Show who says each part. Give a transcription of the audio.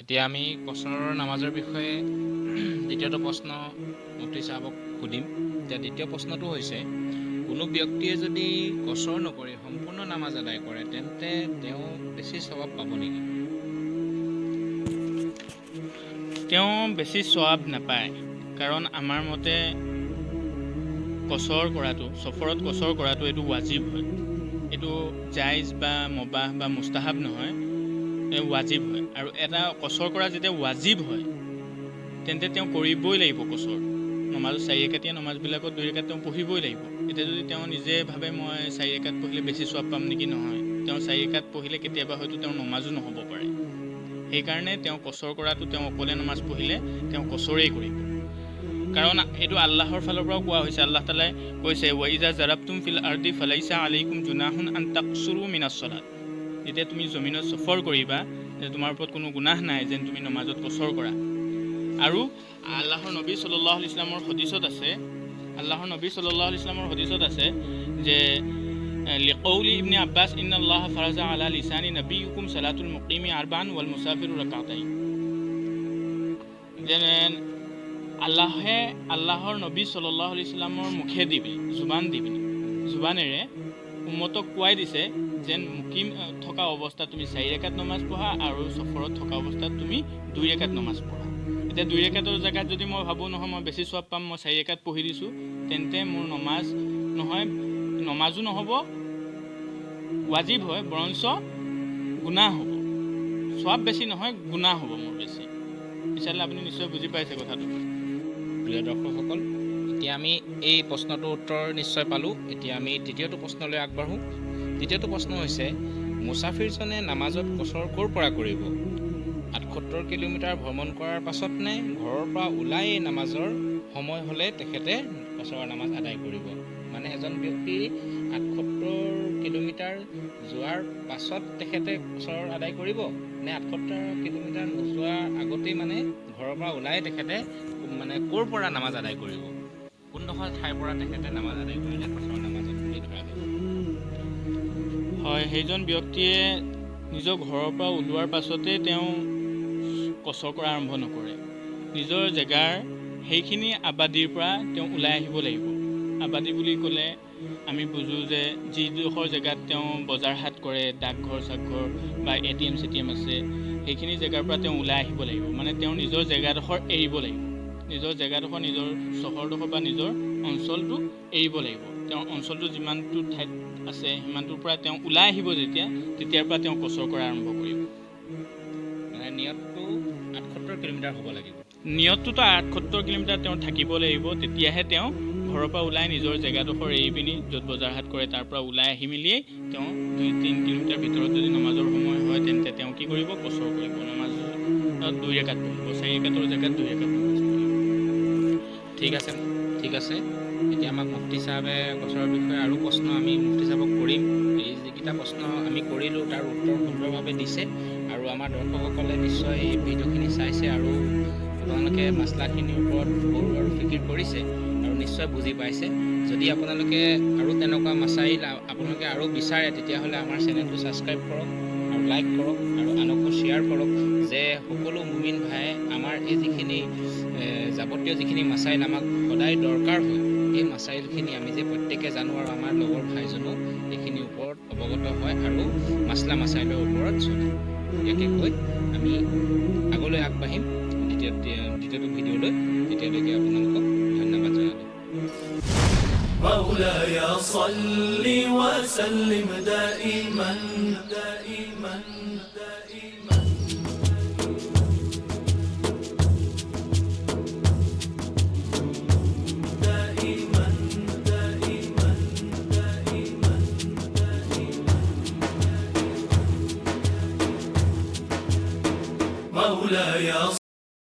Speaker 1: এতিয়া আমি কচৰৰ নামাজৰ বিষয়ে দ্বিতীয়টো প্ৰশ্ন মুফতি চাহাবক সুধিম। এতিয়া দ্বিতীয় প্ৰশ্নটো হৈছে, কোনো ব্যক্তিয়ে যদি কচৰ নকৰি সম্পূৰ্ণ নামাজ আদায় কৰে, তেন্তে তেওঁ বেছি স্বভাৱ পাব নেকি?
Speaker 2: তেওঁ বেছি চোৱাব নাপায়, কাৰণ আমাৰ মতে কচৰ কৰাটো, চফৰত কচৰ কৰাটো এইটো ৱাজিব হয়। এইটো জাইজ বা মবাহ বা মুস্তাহাব নহয়, এই ৱাজিব হয়। আৰু এটা কচৰ কৰা যেতিয়া ৱাজিব হয়, তেন্তে তেওঁ কৰিবই লাগিব কচৰ। নমাজ চাৰিৰেকাতীয়া নমাজবিলাকত 2 ৰেকাত তেওঁ পঢ়িবই লাগিব। এতিয়া যদি তেওঁ নিজে ভাবে মই 4 ৰেকাত পঢ়িলে বেছি চোৱাব পাম নেকি, নহয়, তেওঁ 4 ৰেকাত পঢ়িলে কেতিয়াবা হয়তো তেওঁৰ নমাজো নহ'ব পাৰে। সেইকাৰণে তেওঁ কচৰ কৰাটো, তেওঁ অকলে নমাজ পঢ়িলে তেওঁ কচৰেই কৰিব, কাৰণ এইটো আল্লাহৰ ফালৰ পৰাও কোৱা হৈছে। আল্লাহ তালাই কৈছে, وإذا ضربتم في الأرض فليس عليكم جناح أن تقصروا من الصلاة। যেতিয়া তুমি জমিনত চফৰ কৰিবা, তেতিয়া তোমাৰ ওপৰত কোনো গুনাহ নাই যেন তুমি নমাজত কচৰ কৰা। আৰু আল্লাহৰ নবী চল্লাহ ইছলামৰ হদিছত আছে, আল্লাহৰ নবী চল্লাহ ইছলামৰ হদিছত আছে যে لقول ابن عباس إن الله فرض على لسان نبيكم صلاة المقيم أربعا والمسافر ركعتين। যেনে আল্লাহে আল্লাহৰ নবী চল্লাহ ইছলামৰ মুখে দি পিনি, জুবান দি পিনি, জুবানেৰে উম্মতক কোৱাই দিছে যেন মুকিম থকা অৱস্থাত তুমি 4 ৰেকাত নমাজ পঢ়া আৰু চফৰত থকা অৱস্থাত তুমি 2 ৰেকাত নমাজ পঢ়া। এতিয়া 2 ৰেকাতৰ জেগাত যদি মই ভাবোঁ, নহয়, মই বেছি চোৱাব পাম, মই 4 ৰেকাত পঢ়ি দিছোঁ, তেন্তে মোৰ নমাজ নহয়, নমাজো নহ'ব, ৱাজিব হয়, বৰঞ্চ গুনাহ হ'ব। চোৱাব বেছি নহয়, গুনাহ হ'ব মোৰ বেছি। ইনশাআল্লাহ আপুনি নিশ্চয় বুজি পাইছে কথাটো।
Speaker 1: প্ৰিয় দৰ্শকসকল, এতিয়া আমি এই প্ৰশ্নটোৰ উত্তৰ নিশ্চয় পালোঁ। এতিয়া আমি তৃতীয়টো প্ৰশ্নলৈ আগবাঢ়োঁ। তৃতীয়টো প্ৰশ্ন হৈছে, মুছাফিৰজনে নামাজত কচৰ ক'ৰ পৰা কৰিব? 78 কিলোমিটাৰ ভ্ৰমণ কৰাৰ পাছত নে ঘৰৰ পৰা ওলায়েই নামাজৰ সময় হ'লে তেখেতে কচৰৰ নামাজ আদায় কৰিব? মানে এজন ব্যক্তি 78 কিলোমিটাৰ যোৱাৰ পাছত তেখেতে কচৰ আদায় কৰিব নে 78 কিলোমিটাৰ নোযোৱাৰ আগতেই, মানে ঘৰৰ পৰা ওলাই তেখেতে মানে ক'ৰ পৰা নামাজ আদায় কৰিব, কোনডোখৰ ঠাইৰ পৰা তেখেতে নামাজ আদায় কৰিলে কচৰ নামাজত বুলি ধৰা যাব?
Speaker 2: হয়, সেইজন ব্যক্তিয়ে নিজৰ ঘৰৰ পৰা ওলোৱাৰ পাছতেই তেওঁ কচৰ কৰা আৰম্ভ নকৰে। নিজৰ জেগাৰ সেইখিনি আবাদীৰ পৰা তেওঁ ওলাই আহিব লাগিব। আবাদী বুলি ক'লে আমি বুজোঁ যে যিডোখৰ জেগাত তেওঁ বজাৰ হাট কৰে, ডাকঘৰ চাকঘৰ বা এটিএম চেটিএম আছে, সেইখিনি জেগাৰ পৰা তেওঁ ওলাই আহিব লাগিব। মানে তেওঁ নিজৰ জেগাডোখৰ এৰিব লাগিব। নিজৰ জেগাডোখৰ, নিজৰ চহৰডোখৰ বা নিজৰ অঞ্চলটো এৰিব লাগিব। তেওঁৰ অঞ্চলটো যিমানটো ঠাইত আছে, সিমানটোৰ পৰা তেওঁ ওলাই আহিব যেতিয়া, তেতিয়াৰ পৰা তেওঁ কচৰ কৰা আৰম্ভ কৰিব।
Speaker 1: মানে নিয়তটো 78 কিলোমিটাৰ হ'ব লাগিব?
Speaker 2: নিয়তটোতো 78 কিলোমিটাৰ তেওঁ থাকিব লাগিব। তেতিয়াহে তেওঁ ঘৰৰ পৰা ওলাই নিজৰ জেগাডোখৰ এৰি পিনি, য'ত বজাৰ হাট কৰে তাৰ পৰা ওলাই আহি মেলিয়েই তেওঁ 2-3 কিলোমিটাৰ ভিতৰত যদি নমাজৰ সময় হয়, তেন্তে তেওঁ কি কৰিব? কচৰ কৰিব। নমাজত 2 ৰেকাত পঢ়িব, 4 ৰেকাতৰ জেগাত 2 ৰেকাত নমাজ পঢ়িব।
Speaker 1: ঠিক আছে, ঠিক আছে। এতিয়া আমাক মুফতি চাহাবে কচৰৰ বিষয়ে আৰু প্ৰশ্ন আমি মুফতি চাহাবক কৰিম। এই যিকেইটা প্ৰশ্ন আমি কৰিলোঁ, তাৰ উত্তৰ সুন্দৰভাৱে দিছে আৰু আমাৰ দৰ্শকসকলে নিশ্চয় এই ভিডিঅ'খিনি চাইছে আৰু আপোনালোকে মাছলাখিনিৰ ওপৰত গৌৰ আৰু ফিকিৰ কৰিছে আৰু নিশ্চয় বুজি পাইছে। যদি আপোনালোকে আৰু তেনেকুৱা মাছাইল আপোনালোকে আৰু বিচাৰে, তেতিয়াহ'লে আমাৰ চেনেলটো ছাবস্ক্ৰাইব কৰক আৰু লাইক কৰক আৰু আনকো শ্বেয়াৰ কৰক যে সকলো মুমিন ভাইয়ে আমাৰ এই যিখিনি যাৱতীয় যিখিনি মাছাইল আমাক সদায় দৰকাৰ হয়, এই মাছাইলখিনি আমি যে প্ৰত্যেকে জানো আৰু আমাৰ লগৰ ভাইজনো এইখিনিৰ ওপৰত অৱগত হয় আৰু মাছলা মাছাইলৰ ওপৰত চলে। ইয়াকে কৈ আমি আগলৈ আগবাঢ়িম দ্বিতীয়টো ভিডিঅ'লৈ। তেতিয়ালৈকে আপোনালোকক ধন্যবাদ জনালোঁ।
Speaker 3: مولاي صل وسلم دائما دائما دائما. دائما دائما دائما دائما. مولاي.